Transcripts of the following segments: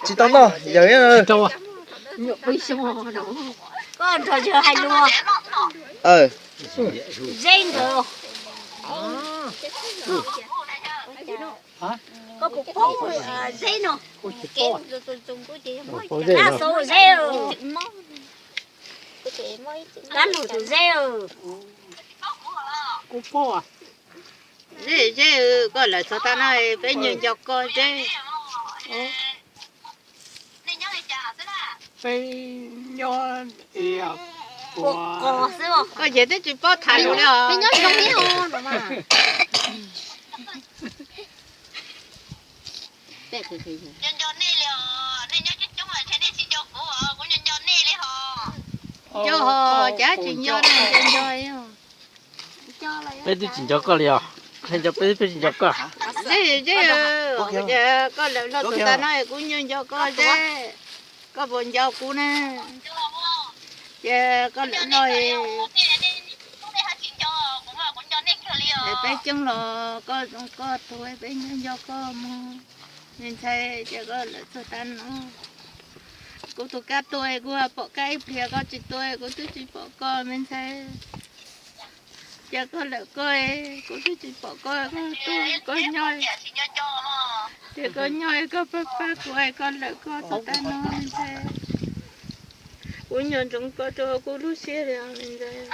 Tsis tau noj, yawg. Koj nrog yawg hais lus. Zeb ntawd. Koj puas paub zeb no? Kab xauv zeb, kab lug tus zeb. Zeb, zeb, koj lawm txog tag no peb nco nco koj zeb. Peb nyob, koj ces twb tsis paub tham lus li os. Nco nej li os, nej nyob coob coob es nej tsis nco kuv os, kuv nco nco nej li hos. Nco hos, cas tsis nco ne, nco nco. Peb twb tsis nco koj li os, nco peb, peb tsis nco koj. Zeb, zeb, koj lawm los txog tag no kuv nco nco koj zeb, koj puas nco kuv ne? Ces koj lawm los, peb coob los koj zoo koj tuag peb nco nco koj mog. Me ntxhais, ces koj lawm txog tag no, kuv tus kab tuag kuv pom kab ib pliag, koj tsis tuag kuv twb tsis pom koj me ntxhais. Ces koj lawm koj, kuv twb tsis pom koj, koj tuag koj nyob. Ces koj nyob koj pab pab kuv, koj lawm koj txog tag no me ntxhais. Kuv nco ntsoov koj rau kuv lub siab li os me ntxhais.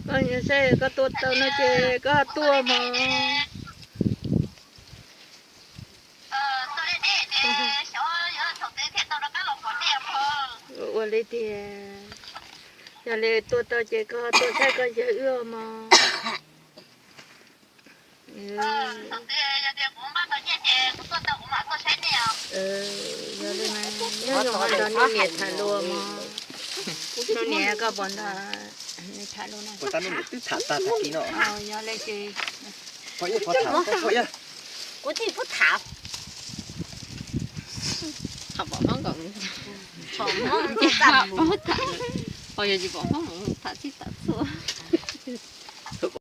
Koj nyob saib koj tuaj tau no ces koj tuaj mog. Ua li tiag, yog li tuaj tau ces koj tuaj saib koj yawg wb mog. Yog li, nyob zoo nrog nej niam tham lus mog. Hnub niam koj puas nrog nej tham lus na? Twb tham tag tag kis no. Yog li ces kuv thiaj pub tham. Tham pom Hmoob nkaus, pom Hmoob tham, ho yog tsis pom Hmoob tham txij tham txhua.